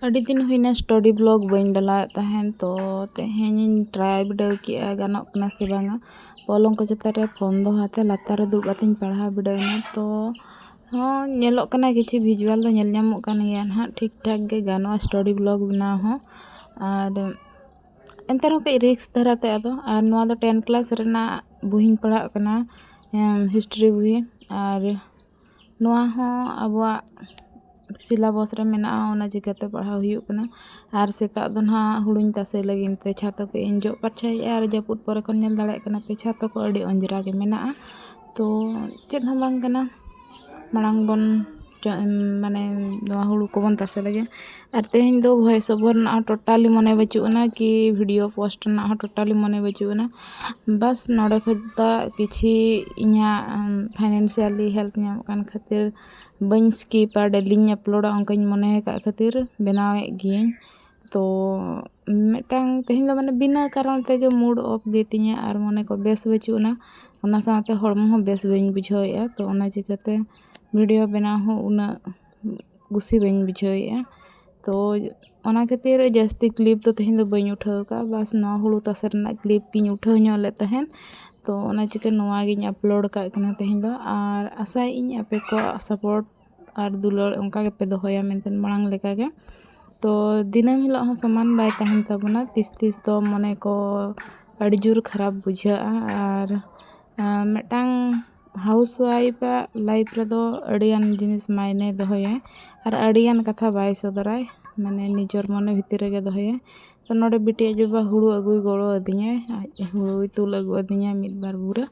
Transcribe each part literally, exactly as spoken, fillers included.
ᱟᱹᱰᱤ ᱫᱤᱱ ᱦᱩᱭᱱᱟ study vlog ᱵᱟᱹᱧ ᱰᱟᱞᱟᱣᱮᱫ ᱛᱟᱦᱮᱱ, ᱛᱚ ᱛᱮᱦᱮᱧ ᱤᱧ try ᱵᱤᱰᱟᱹᱣ ᱠᱮᱜᱼᱟ ᱜᱟᱱᱚᱜ ᱠᱟᱱᱟ ᱥᱮ ᱵᱟᱝᱟ᱾ ᱯᱚᱞᱚᱝ ᱠᱚ ᱪᱮᱛᱟᱱ ᱨᱮ ᱯᱷᱳᱱ ᱫᱚᱦᱚ ᱠᱟᱛᱮ ᱞᱟᱛᱟᱨ ᱨᱮ ᱫᱩᱲᱩᱵ ᱠᱟᱛᱮᱧ ᱯᱟᱲᱦᱟᱣ ᱵᱤᱰᱟᱹᱣ ᱮᱱᱟ, ᱛᱚ ᱦᱚᱸ ᱧᱮᱞᱚᱜ ᱠᱟᱱᱟ ᱠᱤᱪᱷᱩ visual ᱫᱚ ᱧᱮᱞ ᱧᱟᱢᱚᱜ ᱠᱟᱱ ᱜᱮᱭᱟ ᱱᱟᱦᱟᱜ, ᱴᱷᱤᱠ ᱴᱷᱟᱠ ᱜᱮ ᱜᱟᱱᱚᱜᱼᱟ study vlog ᱵᱮᱱᱟᱣ ᱦᱚᱸ᱾ ᱟᱨ ᱮᱱᱛᱮ ᱨᱮᱦᱚᱸ ᱠᱟᱹᱡ risk ᱫᱷᱟᱨᱟ ᱛᱮ ᱟᱫᱚ᱾ ᱟᱨ ᱱᱚᱣᱟ ᱫᱚ ten class ᱨᱮᱱᱟᱜ ᱵᱳᱭᱤᱧ ᱯᱟᱲᱦᱟᱜ ᱠᱟᱱᱟ, ᱦᱤᱥᱴᱨᱤ ᱵᱳᱭ᱾ ᱟᱨ ᱱᱚᱣᱟ ᱦᱚᱸ ᱟᱵᱚᱣᱟᱜ syllabus ᱨᱮ ᱢᱮᱱᱟᱜᱼᱟ, ᱚᱱᱟ ᱪᱤᱠᱟᱹᱛᱮ ᱯᱟᱲᱦᱟᱣ ᱦᱩᱭᱩᱜ ᱠᱟᱱᱟ᱾ ᱟᱨ ᱥᱮᱛᱟᱜ ᱫᱚ ᱱᱟᱦᱟᱜ ᱦᱩᱲᱩᱧ ᱛᱟᱥᱮ ᱞᱟᱹᱜᱤᱫ ᱛᱮ ᱪᱷᱟᱛᱚ ᱠᱚ ᱤᱧ ᱡᱚᱜ ᱯᱟᱨᱪᱟᱭᱮᱫᱼᱟ᱾ ᱟᱨ ᱡᱟᱹᱯᱩᱫ ᱯᱚᱨᱮ ᱠᱷᱚᱱ ᱧᱮᱞ ᱫᱟᱲᱮᱭᱟᱜ ᱠᱟᱱᱟ ᱯᱮ, ᱪᱷᱟᱛᱚ ᱠᱚ ᱟᱹᱰᱤ ᱚᱸᱡᱽᱨᱟ ᱜᱮ ᱢᱮᱱᱟᱜᱼᱟ, ᱛᱚ ᱪᱮᱫ ᱦᱚᱸ ᱵᱟᱝ ᱠᱟᱱᱟ᱾ ᱢᱟᱲᱟᱝ ᱵᱚᱱ ᱪᱚ-, ᱢᱟᱱᱮ ᱱᱚᱣᱟ ᱦᱩᱲᱩ ᱠᱚᱵᱚᱱ ᱛᱟᱥᱮ ᱞᱮᱜᱮ᱾ ᱟᱨ ᱛᱮᱦᱮᱧ ᱫᱚ voice over ᱨᱮᱱᱟᱜ ᱦᱚᱸ totally ᱢᱚᱱᱮ ᱵᱟᱹᱪᱩᱜ ᱟᱱᱟ, ᱠᱤ video post ᱨᱮᱱᱟᱜ ᱦᱚᱸ totally ᱢᱚᱱᱮ ᱵᱟᱹᱪᱩᱜ ᱟᱱᱟ᱾ ᱵᱟᱥ ᱱᱚᱰᱮ ᱠᱷᱚᱡ ᱫᱚ ᱠᱤᱪᱷᱤ ᱤᱧᱟᱹᱜ, ᱩᱢ, financially help ᱧᱟᱢᱚᱜ ᱠᱟᱱ ᱠᱷᱟᱹᱛᱤᱨ ᱵᱟᱹᱧ skipᱟ, ᱰᱮᱞᱤᱧ uploadᱟ ᱚᱱᱠᱟᱧ ᱢᱚᱱᱮ ᱟᱠᱟᱫ ᱠᱷᱟᱹᱛᱤᱨ ᱵᱮᱱᱟᱣᱮᱫ ᱜᱤᱭᱟᱹᱧ᱾ ᱛᱚ ᱢᱤᱫᱴᱟᱝ ᱛᱮᱦᱮᱧ ᱫᱚ ᱢᱟᱱᱮ ᱵᱤᱱᱟᱹ ᱠᱟᱨᱚᱱ ᱛᱮᱜᱮ mood off ᱜᱮᱛᱤᱧᱟ ᱟᱨ ᱢᱚᱱᱮ ᱠᱚ ᱵᱮᱥ ᱵᱟᱹᱪᱩᱜ ᱟᱱᱟ, ᱚᱱᱟ ᱥᱟᱶᱛᱮ ᱦᱚᱲᱢᱚ ᱦᱚᱸ ᱵᱮᱥ ᱵᱟᱹᱧ ᱵᱩᱡᱷᱟᱹᱣᱮᱫᱼᱟ᱾ ᱛᱚ ᱚᱱᱟ ᱪᱤᱠᱟᱹᱛᱮ video ᱵᱮᱱᱟᱣ ᱦᱚᱸ ᱩᱱᱟᱹᱜ ᱠᱩᱥᱤ ᱵᱟᱹᱧ ᱵᱩᱡᱷᱟᱹᱣᱮᱫᱼᱟ᱾ ᱛᱚ ᱚᱱᱟ ᱠᱷᱟᱹᱛᱤᱨ ᱡᱟᱹᱥᱛᱤ clip ᱫᱚ ᱛᱮᱦᱮᱧ ᱫᱚ ᱵᱟᱹᱧ ᱩᱴᱷᱟᱹᱣ ᱟᱠᱟᱫᱼᱟ, ᱵᱟᱥ ᱱᱚᱣᱟ ᱦᱩᱲᱩ ᱛᱟᱥᱮ ᱨᱮᱱᱟᱜ clip ᱜᱤᱧ ᱩᱴᱷᱟᱹᱣ ᱧᱚᱜ ᱞᱮᱫ ᱛᱟᱦᱮᱸᱫ᱾ ᱛᱚ ᱚᱱᱟ ᱪᱤᱠᱟᱹ ᱱᱚᱣᱟ ᱜᱤᱧ upload ᱠᱟᱜ ᱠᱟᱱᱟ ᱛᱮᱦᱮᱧ ᱫᱚ, ᱟᱨ ᱟᱥᱟᱭᱮᱫ ᱟᱹᱧ ᱟᱯᱮ ᱠᱚᱣᱟᱜ support ᱟᱨ ᱫᱩᱞᱟᱹᱲ ᱚᱱᱠᱟ ᱜᱮᱯᱮ ᱫᱚᱦᱚᱭᱟ ᱢᱮᱱᱛᱮ ᱢᱟᱲᱟᱝ ᱞᱮᱠᱟᱜᱮ᱾ ᱛᱚ ᱫᱤᱱᱟᱹᱢ ᱦᱤᱞᱳᱜ ᱦᱚᱸ ᱥᱚᱢᱟᱱ ᱵᱟᱭ ᱛᱟᱦᱮᱱ ᱛᱟᱵᱚᱱᱟ, ᱛᱤᱥ ᱛᱤᱥ ᱫᱚ ᱢᱚᱱᱮ ᱠᱚ ᱟᱹᱰᱤ ᱡᱳᱨ ᱠᱷᱟᱨᱟᱯ ᱵᱩᱡᱷᱟᱹᱜᱼᱟ᱾ ᱟᱨ, ᱟᱨ ᱢᱤᱫᱴᱟᱝ housewife ᱟᱜ life ᱨᱮᱫᱚ ᱟᱹᱰᱤᱜᱟᱱ ᱡᱤᱱᱤᱥ ᱢᱟᱭᱱᱮ ᱫᱚᱦᱚᱭᱟᱭ ᱟᱨ ᱟᱹᱰᱤᱜᱟᱱ ᱠᱟᱛᱷᱟ ᱵᱟᱭ ᱥᱚᱫᱚᱨᱟᱭ, ᱢᱟᱱᱮ ᱱᱤᱡᱚᱨ ᱢᱚᱱᱮ ᱵᱷᱤᱛᱤᱨ ᱨᱮᱜᱮ ᱫᱚᱦᱚᱭᱟᱭ᱾ ᱛᱚ ᱱᱚᱰᱮ ᱵᱤᱴᱤ ᱟᱡ ᱵᱟᱵᱟ ᱦᱩᱲᱩ ᱟᱹᱜᱩᱭ ᱜᱚᱲᱚ ᱟᱹᱫᱤᱧᱟᱭ, ᱟᱡ ᱦᱩᱲᱩᱭ ᱛᱩᱞ ᱟᱹᱜᱩ ᱟᱹᱫᱤᱧᱟ ᱢᱤᱫ ᱵᱟᱨ ᱵᱩᱨᱟᱹ,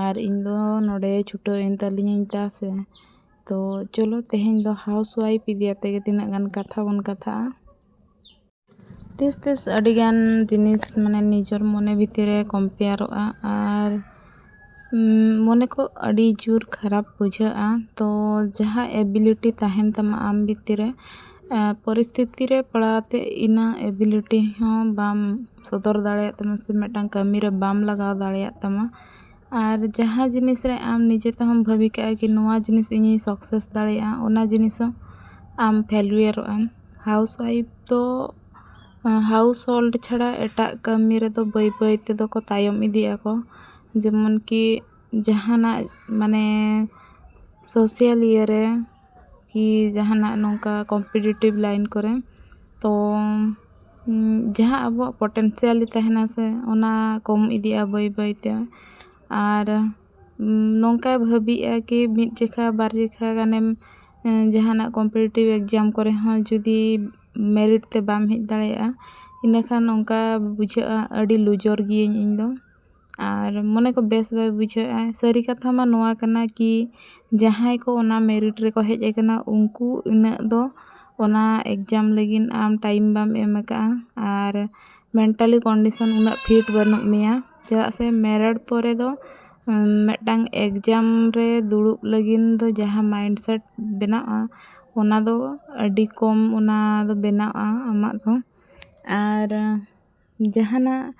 ᱟᱨ ᱤᱧ ᱫᱚ ᱱᱚᱰᱮ ᱪᱷᱩᱴᱟᱹᱣ ᱮᱱ ᱛᱟᱞᱤᱧᱟᱹᱧ ᱛᱟᱥᱮ᱾ ᱛᱚ ᱪᱚᱞᱚ ᱛᱮᱦᱮᱧ ᱫᱚ housewife ᱤᱫᱤ ᱟᱛᱮ ᱜᱮ ᱛᱤᱱᱟᱹᱜ ᱜᱟᱱ ᱠᱟᱛᱷᱟ ᱵᱚᱱ ᱠᱟᱛᱷᱟᱜᱼᱟ᱾ ᱛᱤᱥ ᱛᱤᱥ ᱟᱹᱰᱤᱜᱟᱱ ᱡᱤᱱᱤᱥ ᱢᱟᱱᱮ ᱱᱤᱡᱚᱨ ᱢᱚᱱᱮ ᱵᱷᱤᱛᱤᱨ ᱨᱮ ᱠᱚᱢᱯᱮᱭᱟᱨᱚᱜᱼᱟ ᱟᱨ, ᱩᱢ, ᱢᱚᱱᱮ ᱠᱚ ᱟᱹᱰᱤ ᱡᱳᱨ ᱠᱷᱟᱨᱟᱯ ᱵᱩᱡᱷᱟᱹᱜᱼᱟ᱾ ᱛᱚ ᱡᱟᱦᱟᱸ ability ᱛᱟᱦᱮᱱ ᱛᱟᱢᱟ ᱟᱢ ᱵᱷᱤᱛᱤᱨ ᱨᱮ, ᱟᱨ ᱯᱚᱨᱤᱥᱛᱷᱤᱛᱤ ᱨᱮ ᱯᱟᱲᱟᱣ ᱛᱮ ᱤᱱᱟᱹ ability ᱦᱚᱸ ᱵᱟᱢ ᱥᱚᱫᱚᱨ ᱫᱟᱲᱮᱭᱟᱜ ᱛᱟᱢᱟ ᱥᱮ ᱢᱤᱫᱴᱟᱝ ᱠᱟᱹᱢᱤ ᱨᱮ ᱵᱟᱢ ᱞᱟᱜᱟᱣ ᱫᱟᱲᱮᱭᱟᱜ ᱛᱟᱢᱟ᱾ ᱟᱨ ᱡᱟᱦᱟᱸ ᱡᱤᱱᱤᱥ ᱨᱮ ᱟᱢ ᱱᱤᱡᱮ ᱛᱮᱦᱚᱸᱢ ᱵᱷᱟᱹᱵᱤ ᱠᱟᱜᱼᱟ ᱠᱤ ᱱᱚᱣᱟ ᱡᱤᱱᱤᱥ ᱤᱧᱤᱧ success ᱫᱟᱲᱮᱭᱟᱜᱼᱟ, ᱚᱱᱟ ᱡᱤᱱᱤᱥ ᱦᱚᱸ ᱟᱢ ᱯᱷᱮᱞᱩᱭᱟᱨᱚᱜ ᱟᱢ᱾ ᱦᱟᱣᱩᱥ ᱣᱟᱭᱤᱯᱷ ᱫᱚ ᱦᱟᱣᱩᱥ ᱦᱳᱞᱰ ᱪᱷᱟᱲᱟ ᱮᱴᱟᱜ ᱠᱟᱹᱢᱤ ᱨᱮᱫᱚ ᱵᱟᱹᱭ ᱵᱟᱹᱭ ᱛᱮᱫᱚ ᱠᱚ ᱛᱟᱭᱚᱢ ᱤᱫᱤᱜ ᱟᱠᱚ᱾ ᱡᱮᱢᱚᱱ ᱠᱤ ᱡᱟᱦᱟᱱᱟᱜ ᱢᱟᱱᱮ ᱥᱳᱥᱟᱞ ᱤᱭᱟᱹ ᱨᱮ ᱠᱤ ᱡᱟᱦᱟᱱᱟᱜ ᱱᱚᱝᱠᱟ ᱠᱚᱢᱯᱤᱴᱤᱴᱤᱵᱷ ᱞᱟᱭᱤᱱ ᱠᱚᱨᱮ, ᱛᱚ ᱡᱟᱦᱟᱸ ᱟᱵᱚᱣᱟᱜ ᱯᱚᱴᱮᱱᱥᱤᱭᱟᱞᱤ ᱛᱟᱦᱮᱱᱟ ᱥᱮ, ᱚᱱᱟ ᱠᱚᱢ ᱤᱫᱤᱜᱼᱟ ᱵᱟᱹᱭ ᱵᱟᱹᱭ ᱛᱮ᱾ ᱟᱨ ᱱᱚᱝᱠᱟ ᱵᱷᱟᱹᱵᱤᱜᱼᱟ ᱠᱤ ᱢᱤᱫ ᱡᱮᱠᱷᱟ ᱵᱟᱨ ᱡᱮᱠᱷᱟ ᱜᱟᱱᱮᱢ ᱡᱟᱦᱟᱱᱟᱜ ᱠᱚᱢᱯᱤᱴᱤᱴᱤᱵᱷ ᱮᱠᱡᱟᱢ ᱠᱚᱨᱮ ᱦᱚᱸ ᱡᱩᱫᱤ ᱢᱮᱨᱤᱴ ᱛᱮ ᱵᱟᱢ ᱦᱮᱡ ᱫᱟᱲᱮᱭᱟᱜᱼᱟ, ᱤᱱᱟᱹᱠᱷᱟᱱ ᱚᱱᱠᱟ ᱵᱩᱡᱷᱟᱹᱜᱼᱟ ᱟᱹᱰᱤ ᱞᱩᱡᱚᱨ ᱜᱤᱭᱟᱹᱧ ᱤᱧ ᱫᱚ᱾ ᱟᱨ ᱢᱚᱱᱮ ᱠᱚ ᱵᱮᱥ ᱵᱟᱭ ᱵᱩᱡᱷᱟᱹᱜᱼᱟ᱾ ᱥᱟᱹᱨᱤ ᱠᱟᱛᱷᱟ ᱢᱟ ᱱᱚᱣᱟ ᱠᱟᱱᱟ ᱠᱤ ᱡᱟᱦᱟᱸᱭ ᱠᱚ ᱚᱱᱟ ᱢᱮᱨᱤᱴ ᱨᱮᱠᱚ ᱦᱮᱡ ᱟᱠᱟᱱᱟ, ᱩᱱᱠᱩ ᱤᱱᱟᱹᱜ ᱫᱚ ᱚᱱᱟ ᱮᱠᱡᱟᱢ ᱞᱟᱹᱜᱤᱫ ᱟᱢ ᱴᱟᱭᱤᱢ ᱵᱟᱢ ᱮᱢ ᱟᱠᱟᱫᱼᱟ ᱟᱨ ᱢᱮᱱᱴᱟᱞᱤ ᱠᱚᱱᱰᱤᱥᱚᱱ ᱩᱱᱟᱹᱜ ᱯᱷᱤᱴ ᱵᱟᱹᱱᱩᱜ ᱢᱮᱭᱟ᱾ ᱪᱮᱫᱟᱜ ᱥᱮ ᱢᱮᱨᱤᱴ ᱯᱚᱨᱮ ᱫᱚ ᱢᱤᱫᱴᱟᱝ ᱮᱠᱡᱟᱢ ᱨᱮ ᱫᱩᱲᱩᱵ ᱞᱟᱹᱜᱤᱫ ᱫᱚ ᱡᱟᱦᱟᱸ ᱢᱟᱭᱤᱱᱰ ᱥᱮᱴ ᱵᱮᱱᱟᱜᱼᱟ, ᱚᱱᱟ ᱫᱚ ᱟᱹᱰᱤ ᱠᱚᱢ, ᱚᱱᱟ ᱫᱚ ᱵᱮᱱᱟᱜᱼᱟ ᱟᱢᱟᱜ ᱫᱚ᱾ ᱟᱨ ᱡᱟᱦᱟᱱᱟᱜ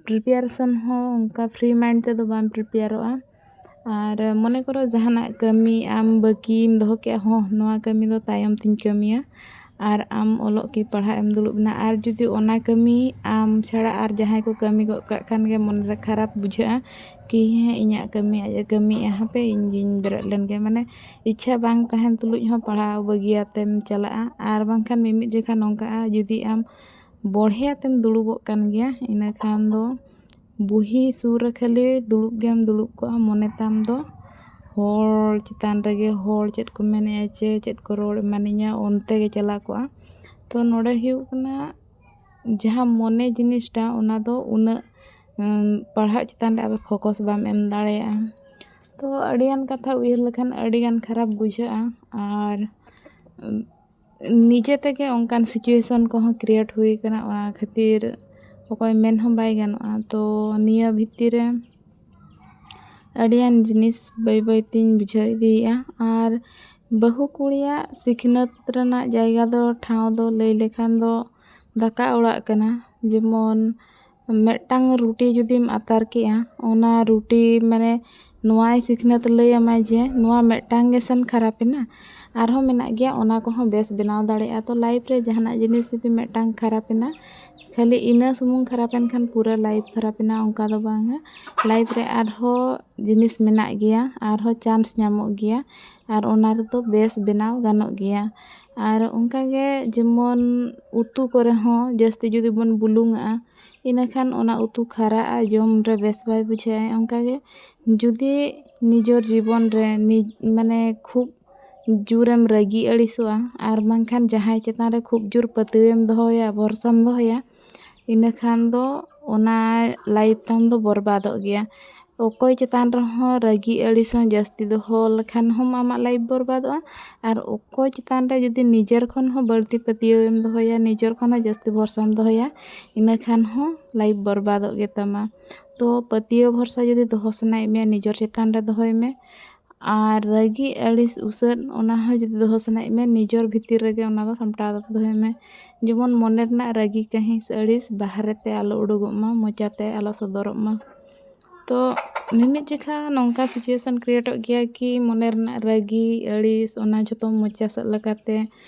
ᱯᱨᱤᱯᱟᱨᱮᱥᱚᱱ ᱦᱚᱸ ᱚᱱᱠᱟ ᱯᱷᱨᱤ ᱢᱟᱭᱤᱱᱰ ᱛᱮᱫᱚ ᱵᱟᱢ ᱯᱨᱤᱯᱮᱭᱟᱨᱚᱜᱼᱟ᱾ ᱟᱨ ᱢᱚᱱᱮ ᱠᱚᱨᱚ ᱡᱟᱦᱟᱱᱟᱜ ᱠᱟᱹᱢᱤ ᱟᱢ ᱵᱟᱹᱠᱤᱢ ᱫᱚᱦᱚ ᱠᱮᱜᱼᱟ, ᱦᱚᱸ ᱱᱚᱣᱟ ᱠᱟᱹᱢᱤ ᱫᱚ ᱛᱟᱭᱚᱢ ᱛᱤᱧ ᱠᱟᱹᱢᱤᱭᱟ, ᱟᱨ ᱟᱢ ᱚᱞᱚᱜ ᱠᱤ ᱯᱟᱲᱦᱟᱜ ᱮᱢ ᱫᱩᱲᱩᱵ ᱮᱱᱟ, ᱟᱨ ᱡᱩᱫᱤ ᱚᱱᱟ ᱠᱟᱹᱢᱤ ᱟᱢ ᱪᱷᱟᱲᱟ ᱟᱨ ᱡᱟᱦᱟᱸᱭ ᱠᱚ ᱠᱟᱹᱢᱤ ᱜᱚᱫ ᱠᱟᱜ ᱠᱷᱟᱱ ᱜᱮ ᱢᱚᱱᱮᱨᱮ ᱠᱷᱟᱨᱟᱯ ᱵᱩᱡᱷᱟᱹᱜᱼᱟ ᱠᱤ ᱦᱮᱸ ᱤᱧᱟᱹᱜ ᱠᱟᱹᱢᱤ ᱟᱡ ᱮ ᱠᱟᱹᱢᱤᱭᱮᱫᱼᱟ, ᱦᱟᱯᱮ ᱤᱧ ᱜᱤᱧ ᱵᱮᱨᱮᱫ ᱞᱮᱱ ᱜᱮ᱾ ᱢᱟᱱᱮ ᱤᱪᱪᱷᱟ ᱵᱟᱝ ᱛᱟᱦᱮᱱ ᱛᱩᱞᱩᱡ ᱦᱚᱸ ᱯᱟᱲᱦᱟᱣ ᱵᱟᱹᱜᱤᱭᱟᱛᱮᱢ ᱪᱟᱞᱟᱜᱼᱟ᱾ ᱟᱨ ᱵᱟᱝᱠᱷᱟᱱ ᱢᱤᱢᱤᱫ ᱡᱚᱠᱷᱟ ᱱᱚᱝᱠᱟᱜᱼᱟ, ᱡᱩᱫᱤ ᱟᱢ ᱵᱚᱲᱦᱮ ᱟᱛᱮᱢ ᱫᱩᱲᱩᱵᱚᱜ ᱠᱟᱱ ᱜᱮᱭᱟ, ᱤᱱᱟᱹ ᱠᱷᱟᱱ ᱫᱚ ᱵᱩᱦᱤ ᱥᱩᱨ ᱨᱮ ᱠᱷᱟᱹᱞᱤ ᱫᱩᱲᱩᱵ ᱜᱮᱢ ᱫᱩᱲᱩᱵ ᱠᱚᱜᱼᱟ, ᱢᱚᱱᱮ ᱛᱟᱢ ᱫᱚ ᱦᱚᱲ ᱪᱮᱛᱟᱱ ᱨᱮᱜᱮ, ᱦᱚᱲ ᱪᱮᱫ ᱠᱚ ᱢᱮᱱᱮᱜᱼᱟ ᱪᱮ ᱪᱮᱫ ᱠᱚ ᱨᱚᱲ ᱮᱢᱟᱱᱤᱧᱟ, ᱚᱱᱛᱮ ᱜᱮ ᱪᱟᱞᱟᱣ ᱠᱚᱜᱼᱟ᱾ ᱛᱚ ᱱᱚᱰᱮ ᱦᱩᱭᱩᱜ ᱠᱟᱱᱟ ᱡᱟᱦᱟᱸ ᱢᱚᱱᱮ ᱡᱤᱱᱤᱥᱴᱟ, ᱚᱱᱟ ᱫᱚ ᱩᱱᱟᱹᱜ ᱩᱢ, ᱯᱟᱲᱦᱟᱜ ᱪᱮᱛᱟᱱ ᱨᱮ ᱟᱫᱚ ᱯᱷᱳᱠᱟᱥ ᱵᱟᱢ ᱮᱢ ᱫᱟᱲᱮᱭᱟᱜᱼᱟ᱾ ᱛᱚ ᱟᱹᱰᱤᱜᱟᱱ ᱠᱟᱛᱷᱟ ᱩᱭᱦᱟᱹᱨ ᱞᱮᱠᱷᱟᱱ ᱟᱹᱰᱤᱜᱟᱱ ᱠᱷᱟᱨᱟᱯ ᱵᱩᱡᱷᱟᱹᱜᱼᱟ᱾ ᱟᱨ ᱩᱢ, ᱱᱤᱡᱮ ᱛᱮᱜᱮ ᱚᱱᱠᱟᱱ ᱥᱤᱪᱩᱭᱮᱥᱚᱱ ᱠᱚᱦᱚᱸ ᱠᱨᱤᱭᱮᱴ ᱦᱩᱭ ᱠᱟᱱᱟ, ᱚᱱᱟ ᱠᱷᱟᱹᱛᱤᱨ ᱚᱠᱚᱭ ᱢᱮᱱ ᱦᱚᱸ ᱵᱟᱭ ᱜᱟᱱᱚᱜᱼᱟ᱾ ᱛᱚ ᱱᱤᱭᱟᱹ ᱵᱷᱤᱛᱤᱨ ᱨᱮ ᱟᱹᱰᱤᱜᱟᱱ ᱡᱤᱱᱤᱥ ᱵᱟᱹᱭ ᱵᱟᱹᱭ ᱛᱤᱧ ᱵᱩᱡᱷᱟᱹᱣ ᱤᱫᱤᱭᱮᱫᱼᱟ᱾ ᱟᱨ ᱵᱟᱹᱦᱩ ᱠᱩᱲᱤᱭᱟᱜ ᱥᱤᱠᱷᱱᱟᱹᱛ ᱨᱮᱱᱟᱜ ᱡᱟᱭᱜᱟ ᱫᱚ, ᱴᱷᱟᱶ ᱫᱚ ᱞᱟᱹᱭ ᱞᱮᱠᱷᱟᱱ ᱫᱚ ᱫᱟᱠᱟ ᱚᱲᱟᱜ ᱠᱟᱱᱟ᱾ ᱡᱮᱢᱚᱱ ᱢᱤᱫᱴᱟᱝ ᱨᱩᱴᱤ ᱡᱩᱫᱤᱢ ᱟᱛᱟᱨ ᱠᱮᱜᱼᱟ, ᱚᱱᱟ ᱨᱩᱴᱤ ᱢᱟᱱᱮ ᱱᱚᱣᱟᱭ ᱥᱤᱠᱷᱱᱟᱹᱛ ᱞᱟᱹᱭ ᱟᱢᱟᱭ ᱡᱮ ᱱᱚᱣᱟ ᱢᱤᱫᱴᱟᱝ ᱜᱮᱥᱮᱱ ᱠᱷᱟᱨᱟᱯ ᱮᱱᱟ, ᱟᱨᱦᱚᱸ ᱢᱮᱱᱟᱜ ᱜᱮᱭᱟ, ᱚᱱᱟ ᱠᱚᱦᱚᱸ ᱵᱮᱥ ᱵᱮᱱᱟᱣ ᱫᱟᱲᱮᱭᱟᱜᱼᱟ᱾ ᱛᱚ ᱞᱟᱭᱤᱯᱷ ᱨᱮ ᱡᱟᱦᱟᱱᱟᱜ ᱡᱤᱱᱤᱥ ᱡᱩᱫᱤ ᱢᱤᱫᱴᱟᱝ ᱠᱷᱟᱨᱟᱯ ᱮᱱᱟ, ᱠᱷᱟᱹᱞᱤ ᱤᱱᱟᱹ ᱥᱩᱢᱩᱝ ᱠᱷᱟᱨᱟᱯ ᱮᱱ ᱠᱷᱟᱱ ᱯᱩᱨᱟᱹ ᱞᱟᱭᱤᱯᱷ ᱠᱷᱟᱨᱟᱯ ᱮᱱᱟ, ᱚᱱᱠᱟ ᱫᱚ ᱵᱟᱝᱟ᱾ ᱞᱟᱭᱤᱯᱷ ᱨᱮ ᱟᱨᱦᱚᱸ ᱡᱤᱱᱤᱥ ᱢᱮᱱᱟᱜ ᱜᱮᱭᱟ, ᱟᱨᱦᱚᱸ ᱪᱟᱱᱥ ᱧᱟᱢᱚᱜ ᱜᱮᱭᱟ, ᱟᱨ ᱚᱱᱟ ᱨᱮᱫᱚ ᱵᱮᱥ ᱵᱮᱱᱟᱣ ᱜᱟᱱᱚᱜ ᱜᱮᱭᱟ᱾ ᱟᱨ ᱚᱱᱠᱟᱜᱮ ᱡᱮᱢᱚᱱ ᱩᱛᱩ ᱠᱚᱨᱮ ᱦᱚᱸ ᱡᱟᱹᱥᱛᱤ ᱡᱩᱫᱤ ᱵᱚᱱ ᱵᱩᱞᱩᱝᱟᱜᱼᱟ, ᱤᱱᱟᱹᱠᱷᱟᱱ ᱚᱱᱟ ᱩᱛᱩ ᱠᱷᱟᱨᱟᱜᱼᱟ, ᱡᱚᱢ ᱨᱮ ᱵᱮᱥ ᱵᱟᱭ ᱵᱩᱡᱷᱟᱹᱜᱼᱟ᱾ ᱚᱱᱠᱟᱜᱮ ᱡᱩᱫᱤ ᱱᱤᱡᱚᱨ ᱡᱤᱵᱚᱱ ᱨᱮ ᱱᱤᱡ ᱢᱟᱱᱮ ᱠᱷᱩᱵ ᱡᱳᱨᱮᱢ ᱨᱟᱹᱜᱤ ᱟᱹᱲᱤᱥᱚᱜᱼᱟ, ᱟᱨ ᱵᱟᱝᱠᱷᱟᱱ ᱡᱟᱦᱟᱸᱭ ᱪᱮᱛᱟᱱ ᱨᱮ ᱠᱷᱩᱵ ᱡᱳᱨ ᱯᱟᱹᱛᱭᱟᱹᱣᱮᱢ ᱫᱚᱦᱚᱭᱟ, ᱵᱷᱚᱨᱥᱟᱢ ᱫᱚᱦᱚᱭᱟ, ᱤᱱᱟᱹᱠᱷᱟᱱ ᱫᱚ ᱚᱱᱟ ᱞᱟᱭᱤᱯᱷ ᱛᱟᱢ ᱫᱚ ᱵᱚᱨᱵᱟᱫᱚᱜ ᱜᱮᱭᱟ᱾ ᱚᱠᱚᱭ ᱪᱮᱛᱟᱱ ᱨᱮᱦᱚᱸ ᱨᱟᱹᱜᱤ ᱟᱹᱲᱤᱥ ᱦᱚᱸ ᱡᱟᱹᱥᱛᱤ ᱫᱚᱦᱚ ᱞᱮᱠᱷᱟᱱ ᱦᱚᱸ ᱟᱢᱟᱜ ᱞᱟᱭᱤᱯᱷ ᱵᱚᱨᱵᱟᱫᱚᱜᱼᱟ᱾ ᱟᱨ ᱚᱠᱚᱭ ᱪᱮᱛᱟᱱ ᱨᱮ ᱡᱩᱫᱤ ᱱᱤᱡᱮᱨ ᱠᱷᱚᱱ ᱦᱚᱸ ᱵᱟᱹᱲᱛᱤ ᱯᱟᱹᱛᱭᱟᱹᱣᱮᱢ ᱫᱚᱦᱚᱭᱟ, ᱱᱤᱡᱮᱨ ᱠᱷᱚᱱ ᱦᱚᱸ ᱡᱟᱹᱥᱛᱤ ᱵᱷᱚᱨᱥᱟᱢ ᱫᱚᱦᱚᱭᱟ, ᱤᱱᱟᱹᱠᱷᱟᱱ ᱦᱚᱸ ᱞᱟᱭᱤᱯᱷ ᱵᱚᱨᱵᱟᱫᱚᱜ ᱜᱮᱛᱟᱢᱟ᱾ ᱛᱚ ᱯᱟᱹᱛᱭᱟᱹᱣ ᱵᱷᱚᱨᱥᱟ ᱡᱩᱫᱤ ᱫᱚᱦᱚ ᱥᱟᱱᱟᱭᱮᱫ ᱢᱮᱭᱟ, ᱱᱤᱡᱮᱨ ᱪᱮᱛᱟᱱ ᱨᱮ ᱫᱚᱦᱚᱭ ᱢᱮ᱾ ᱟᱨ ᱨᱟᱹᱜᱤ ᱟᱹᱲᱤᱥ ᱩᱥᱟᱹᱫ, ᱚᱱᱟ ᱦᱚᱸ ᱡᱩᱫᱤ ᱫᱚᱦᱚ ᱥᱟᱱᱟᱭᱮᱫ ᱢᱮᱭᱟ, ᱱᱤᱡᱮᱨ ᱵᱷᱤᱛᱤᱨ ᱨᱮᱜᱮ ᱚᱱᱟ ᱫᱚ ᱥᱟᱢᱴᱟᱣ ᱠᱟᱛᱮ ᱫᱚᱦᱚᱭ ᱢᱮ᱾ ᱡᱮᱢᱚᱱ ᱢᱚᱱᱮ ᱨᱮᱱᱟᱜ ᱨᱟᱹᱜᱤ ᱠᱟᱹᱦᱤᱥ ᱟᱹᱲᱤᱥ ᱵᱟᱦᱨᱮ ᱛᱮ ᱟᱞᱚ ᱩᱰᱩᱠᱚᱜ ᱢᱟ, ᱢᱚᱪᱟᱛᱮ ᱟᱞᱚ ᱥᱚᱫᱚᱨᱚᱜ ᱢᱟ᱾ ᱛᱚ ᱢᱤᱢᱤᱫ ᱡᱚᱠᱷᱟ ᱱᱚᱝᱠᱟ ᱥᱤᱪᱩᱭᱮᱥᱚᱱ ᱠᱨᱤᱭᱮᱴᱚᱜ ᱜᱮᱭᱟ ᱠᱤ ᱢᱚᱱᱮ ᱨᱮᱱᱟᱜ ᱨᱟᱹᱜᱤ ᱟᱹᱲᱤᱥ ᱚᱱᱟ ᱡᱷᱚᱛᱚ ᱢᱚᱪᱟ ᱥᱮᱫ ᱞᱮᱠᱟᱛᱮ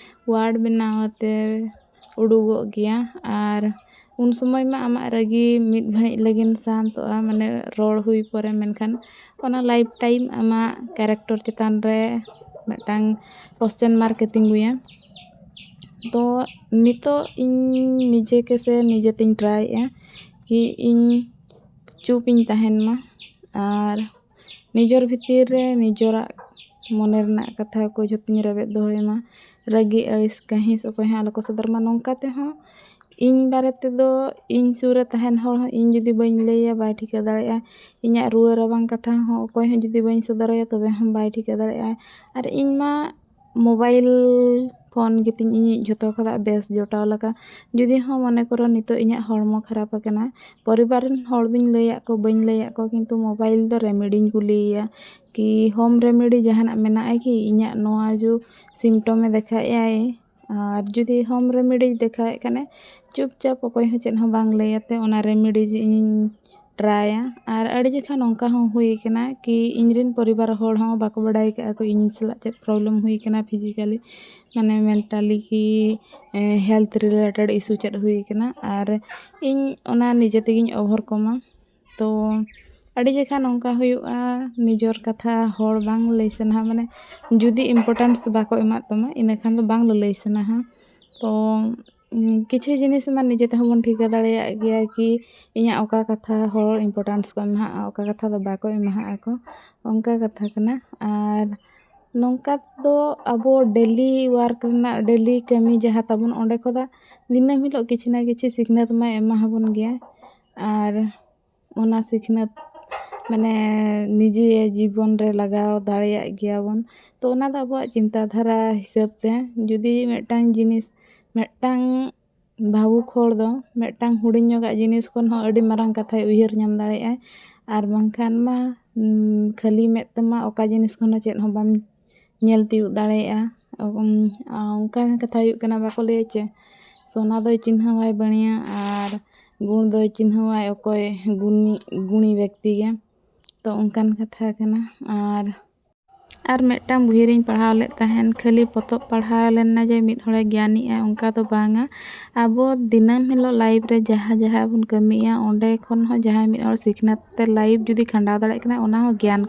ᱣᱟᱨᱰ ᱵᱮᱱᱟᱣ ᱟᱛᱮ ᱩᱰᱩᱠᱚᱜ ᱜᱮᱭᱟ᱾ ᱟᱨ ᱩᱱ ᱥᱚᱢᱚᱭ ᱢᱟ ᱟᱢᱟᱜ ᱨᱟᱹᱜᱤ ᱢᱤᱫ ᱜᱷᱟᱹᱲᱤᱡ ᱞᱟᱹᱜᱤᱫ ᱥᱟᱱᱛᱚᱜᱼᱟ, ᱢᱟᱱᱮ ᱨᱚᱲ ᱦᱩᱭ ᱯᱚᱨᱮ, ᱢᱮᱱᱠᱷᱟᱱ ᱚᱱᱟ ᱞᱟᱭᱤᱯᱷ ᱴᱟᱭᱤᱢ ᱟᱢᱟᱜ ᱠᱮᱨᱮᱠᱴᱟᱨ ᱪᱮᱛᱟᱱ ᱨᱮ ᱢᱤᱫᱴᱟᱝ ᱠᱚᱥᱪᱮᱱ ᱢᱟᱨᱠ ᱮ ᱛᱤᱸᱜᱩᱭᱟ᱾ ᱛᱚ ᱱᱤᱛᱚᱜ ᱤᱧ ᱱᱤᱡᱮ ᱠᱮᱥᱮ ᱱᱤᱡᱮ ᱛᱤᱧ ᱴᱨᱟᱭᱮᱫᱼᱟ ᱠᱤ ᱤᱧ ᱪᱩᱯ ᱤᱧ ᱛᱟᱦᱮᱱ ᱢᱟ᱾ ᱟᱨ ᱱᱤᱡᱮᱨ ᱵᱷᱤᱛᱤᱨ ᱨᱮ ᱱᱤᱡᱮᱨᱟᱜ ᱢᱚᱱᱮ ᱨᱮᱱᱟᱜ ᱠᱟᱛᱷᱟ ᱠᱚ ᱡᱷᱚᱛᱚᱧ ᱨᱮᱵᱮᱫ ᱫᱚᱦᱚᱭ ᱢᱟ᱾ ᱨᱟᱹᱜᱤ ᱟᱹᱲᱤᱥ ᱠᱟᱹᱦᱤᱥ ᱚᱠᱚᱭ ᱦᱚᱸ ᱟᱞᱚ ᱠᱚ ᱥᱚᱫᱚᱨ ᱢᱟ᱾ ᱱᱚᱝᱠᱟ ᱛᱮᱦᱚᱸ ᱤᱧ ᱵᱟᱨᱮ ᱛᱮᱫᱚ ᱤᱧ ᱥᱩᱨ ᱨᱮ ᱛᱟᱦᱮᱱ ᱦᱚᱲ ᱦᱚᱸ ᱤᱧ ᱡᱩᱫᱤ ᱵᱟᱹᱧ ᱞᱟᱹᱭᱟ ᱵᱟᱭ ᱴᱷᱤᱠᱟᱹ ᱫᱟᱲᱮᱭᱟᱜᱼᱟ᱾ ᱤᱧᱟᱹᱜ ᱨᱩᱣᱟᱹ ᱨᱟᱵᱟᱝ ᱠᱟᱛᱷᱟ ᱦᱚᱸ ᱚᱠᱚᱭ ᱦᱚᱸ ᱡᱩᱫᱤ ᱵᱟᱹᱧ ᱥᱚᱫᱚᱨᱟᱭᱟ ᱛᱚᱵᱮ ᱦᱚᱸ ᱵᱟᱭ ᱴᱷᱤᱠᱟᱹ ᱫᱟᱲᱮᱭᱟᱜᱼᱟ᱾ ᱟᱨ ᱤᱧ ᱢᱟ ᱢᱳᱵᱟᱭᱤᱞ ᱯᱷᱳᱱ ᱜᱮᱛᱤᱧ ᱤᱧᱤᱡ ᱡᱷᱚᱛᱚ ᱠᱷᱚᱱᱟᱜ ᱵᱮᱥ ᱡᱚᱴᱟᱣ ᱞᱮᱠᱟ᱾ ᱡᱩᱫᱤ ᱦᱚᱸ ᱢᱚᱱᱮ ᱠᱚᱨᱚ ᱱᱤᱛᱚᱜ ᱤᱧᱟᱹᱜ ᱦᱚᱲᱢᱚ ᱠᱷᱟᱨᱟᱯ ᱟᱠᱟᱱᱟ, ᱯᱚᱨᱤᱵᱟᱨ ᱨᱮᱱ ᱦᱚᱲ ᱫᱚᱧ ᱞᱟᱹᱭᱟᱫ ᱠᱚ ᱵᱟᱹᱧ ᱞᱟᱹᱭᱟᱫ ᱠᱚ, ᱠᱤᱱᱛᱩ ᱢᱳᱵᱟᱭᱤᱞ ᱫᱚ ᱨᱮᱢᱮᱰᱤᱧ ᱠᱩᱞᱤᱭᱮᱭᱟ ᱠᱤ ᱦᱳᱢ ᱨᱮᱢᱮᱰᱤ ᱡᱟᱦᱟᱱᱟᱜ ᱢᱮᱱᱟᱜᱼᱟ ᱠᱤ ᱤᱧᱟᱹᱜ ᱱᱚᱣᱟ ᱡᱚ ᱥᱤᱢᱴᱚᱢᱮ ᱫᱮᱠᱷᱟᱣᱮᱫᱼᱟᱭ᱾ ᱟᱨ ᱡᱩᱫᱤ ᱦᱳᱢ ᱨᱮᱢᱮᱰᱤ ᱫᱮᱠᱷᱟᱣᱮᱫ ᱠᱷᱟᱱᱮ ᱪᱩᱯᱪᱟᱯ ᱚᱠᱚᱭ ᱦᱚᱸ ᱪᱮᱫ ᱦᱚᱸ ᱵᱟᱝ ᱞᱟᱹᱭ ᱟᱛᱮ ᱚᱱᱟ ᱨᱮᱢᱮᱰᱤ ᱡᱮ ᱤᱧᱤᱧ ᱴᱨᱟᱭᱟ᱾ ᱟᱨ ᱟᱹᱰᱤ ᱡᱚᱠᱷᱟ ᱱᱚᱝᱠᱟ ᱦᱚᱸ ᱦᱩᱭ ᱠᱟᱱᱟ ᱠᱤ ᱤᱧᱨᱮᱱ ᱯᱚᱨᱤᱵᱟᱨ ᱦᱚᱲ ᱦᱚᱸ ᱵᱟᱠᱚ ᱵᱟᱰᱟᱭ ᱠᱟᱜᱼᱟ ᱠᱚ ᱤᱧ ᱥᱟᱞᱟᱜ ᱪᱮᱫ ᱯᱨᱚᱵᱞᱮᱢ ᱦᱩᱭ ᱠᱟᱱᱟ ᱯᱷᱤᱡᱤᱠᱟᱞᱤ, ᱢᱟᱱᱮ ᱢᱮᱱᱴᱟᱞᱤ ᱠᱤ ᱦᱮᱞᱛᱷ ᱨᱤᱞᱮᱴᱮᱰ ᱤᱥᱩ ᱪᱮᱫ ᱦᱩᱭ ᱠᱟᱱᱟ᱾ ᱟᱨ ᱤᱧ ᱚᱱᱟ ᱱᱤᱡᱮ ᱛᱮᱜᱮᱧ ᱳᱵᱷᱟᱨᱠᱚᱢᱟ᱾ ᱛᱚ ᱟᱹᱰᱤ ᱡᱚᱠᱷᱟ ᱱᱚᱝᱠᱟ ᱦᱩᱭᱩᱜᱼᱟ, ᱱᱤᱡᱚᱨ ᱠᱟᱛᱷᱟ ᱦᱚᱲ ᱵᱟᱝ ᱞᱟᱹᱭ ᱥᱟᱱᱟᱣᱟ, ᱢᱟᱱᱮ ᱡᱩᱫᱤ ᱤᱢᱯᱚᱨᱴᱮᱱᱥ ᱵᱟᱠᱚ ᱮᱢᱟᱜ ᱛᱟᱢᱟ ᱤᱱᱟᱹᱠᱷᱟᱱ ᱫᱚ ᱵᱟᱝ ᱞᱟᱹᱞᱟᱹᱭ ᱥᱟᱱᱟᱣᱟ᱾ ᱛᱚ ᱩᱸ, ᱠᱤᱪᱷᱩ ᱡᱤᱱᱤᱥ ᱢᱟ ᱱᱤᱡᱮ ᱛᱮᱦᱚᱸ ᱵᱚᱱ ᱴᱷᱤᱠᱟᱹ ᱫᱟᱲᱮᱭᱟᱜ ᱜᱮᱭᱟ ᱠᱤ ᱤᱧᱟᱹᱜ ᱚᱠᱟ ᱠᱟᱛᱷᱟ ᱦᱚᱲ ᱤᱢᱯᱚᱨᱴᱮᱱᱥ ᱠᱚ ᱮᱢᱟᱦᱟᱜᱼᱟ, ᱚᱠᱟ ᱠᱟᱛᱷᱟ ᱫᱚ ᱵᱟᱠᱚ ᱮᱢᱟᱦᱟᱜ ᱟᱠᱚ, ᱚᱱᱠᱟ ᱠᱟᱛᱷᱟ ᱠᱟᱱᱟ᱾ ᱟᱨ ᱱᱚᱝᱠᱟ ᱫᱚ ᱟᱵᱚ ᱰᱮᱞᱤ ᱣᱟᱨᱠ ᱨᱮᱱᱟᱜ, ᱰᱮᱞᱤ ᱠᱟᱹᱢᱤ ᱡᱟᱦᱟᱸ ᱛᱟᱵᱚᱱ, ᱚᱸᱰᱮ ᱠᱷᱚᱱᱟᱜ ᱫᱤᱱᱟᱹᱢ ᱦᱤᱞᱳᱜ ᱠᱤᱪᱷᱩ ᱱᱟ ᱠᱤᱪᱷᱩ ᱥᱤᱠᱷᱱᱟᱹᱛ ᱢᱟᱭ ᱮᱢᱟᱦᱟᱵᱚᱱ ᱜᱮᱭᱟ᱾ ᱟᱨ ᱚᱱᱟ ᱥᱤᱠᱷᱱᱟᱹᱛ ᱢᱟᱱᱮ ᱱᱤᱡᱮ ᱡᱤᱵᱚᱱ ᱨᱮ ᱞᱟᱜᱟᱣ ᱫᱟᱲᱮᱭᱟᱜ ᱜᱮᱭᱟ ᱵᱚᱱ᱾ ᱛᱚ ᱚᱱᱟ ᱫᱚ ᱟᱵᱚᱣᱟᱜ ᱪᱤᱱᱛᱟ ᱫᱷᱟᱨᱟ ᱦᱤᱥᱟᱹᱵ ᱛᱮ, ᱡᱩᱫᱤ ᱢᱤᱫᱴᱟᱝ ᱡᱤᱱᱤᱥ, ᱢᱤᱫᱴᱟᱝ ᱵᱷᱟᱹᱣᱩᱠ ᱦᱚᱲ ᱫᱚ ᱢᱤᱫᱴᱟᱝ ᱦᱩᱰᱤᱧ ᱧᱚᱜᱟᱜ ᱡᱤᱱᱤᱥ ᱠᱷᱚᱱ ᱦᱚᱸ ᱟᱹᱰᱤ ᱢᱟᱨᱟᱝ ᱠᱟᱛᱷᱟᱭ ᱩᱭᱦᱟᱹᱨ ᱧᱟᱢ ᱫᱟᱲᱮᱭᱟᱜᱼᱟᱭ᱾ ᱟᱨ ᱵᱟᱝᱠᱷᱟᱱ ᱢᱟ ᱩᱸ, ᱠᱷᱟᱹᱞᱤ ᱢᱮᱫ ᱛᱮᱢᱟ ᱚᱠᱟ ᱡᱤᱱᱤᱥ ᱠᱷᱚᱱ ᱦᱚᱸ ᱪᱮᱫ ᱦᱚᱸ ᱵᱟᱢ ᱧᱮᱞ ᱛᱤᱭᱳᱜ ᱫᱟᱲᱮᱭᱟᱜᱼᱟ᱾ ᱩᱸ, ᱟ, ᱚᱱᱠᱟᱱ ᱠᱟᱛᱷᱟ ᱦᱩᱭᱩᱜ ᱠᱟᱱᱟ, ᱵᱟᱠᱚ ᱞᱟᱹᱭᱟ ᱪᱮ, ᱥᱚᱱᱟ ᱫᱚᱭ ᱪᱤᱱᱦᱟᱹᱣᱟᱭ ᱵᱟᱹᱲᱤᱭᱟᱹ ᱟᱨ ᱜᱩᱬ ᱫᱚᱭ ᱪᱤᱱᱦᱟᱹᱣᱟᱭ ᱚᱠᱚᱭ ᱜᱩᱱᱤ, ᱜᱩᱱᱤ ᱵᱮᱠᱛᱤ ᱜᱮ᱾ ᱛᱚ ᱚᱱᱠᱟᱱ ᱠᱟᱛᱷᱟ ᱠᱟᱱᱟ᱾ ᱟᱨ ᱟᱨ ᱢᱤᱫᱴᱟᱝ ᱵᱩᱦᱤ ᱨᱤᱧ ᱯᱟᱲᱦᱟᱣ ᱞᱮᱫ ᱛᱟᱦᱮᱱ, ᱠᱷᱟᱹᱞᱤ ᱯᱚᱛᱚᱵ ᱯᱟᱲᱦᱟᱣ ᱞᱮᱱᱟ ᱡᱮ ᱢᱤᱫ ᱦᱚᱲᱮ ᱜᱮᱭᱟᱱᱤᱜᱼᱟ, ᱚᱱᱠᱟ ᱫᱚ ᱵᱟᱝᱟ᱾ ᱟᱵᱚ ᱫᱤᱱᱟᱹᱢ ᱦᱤᱞᱳᱜ ᱞᱟᱭᱤᱯᱷ ᱨᱮ ᱡᱟᱦᱟᱸ ᱡᱟᱦᱟᱸ ᱵᱚᱱ ᱠᱟᱹᱢᱤᱭᱮᱫᱼᱟ, ᱚᱸᱰᱮ ᱠᱷᱚᱱ ᱦᱚᱸ ᱡᱟᱦᱟᱸᱭ ᱢᱤᱫ ᱦᱚᱲ ᱥᱤᱠᱷᱱᱟᱹᱛ ᱛᱮ ᱞᱟᱭᱤᱯᱷ ᱡᱩᱫᱤ ᱠᱷᱟᱸᱰᱟᱣ ᱫᱟᱲᱮᱭᱟᱜ ᱠᱟᱱᱟ, ᱚᱱᱟ ᱦᱚᱸ ᱜᱮᱭᱟᱱ ᱠᱟᱱᱟ᱾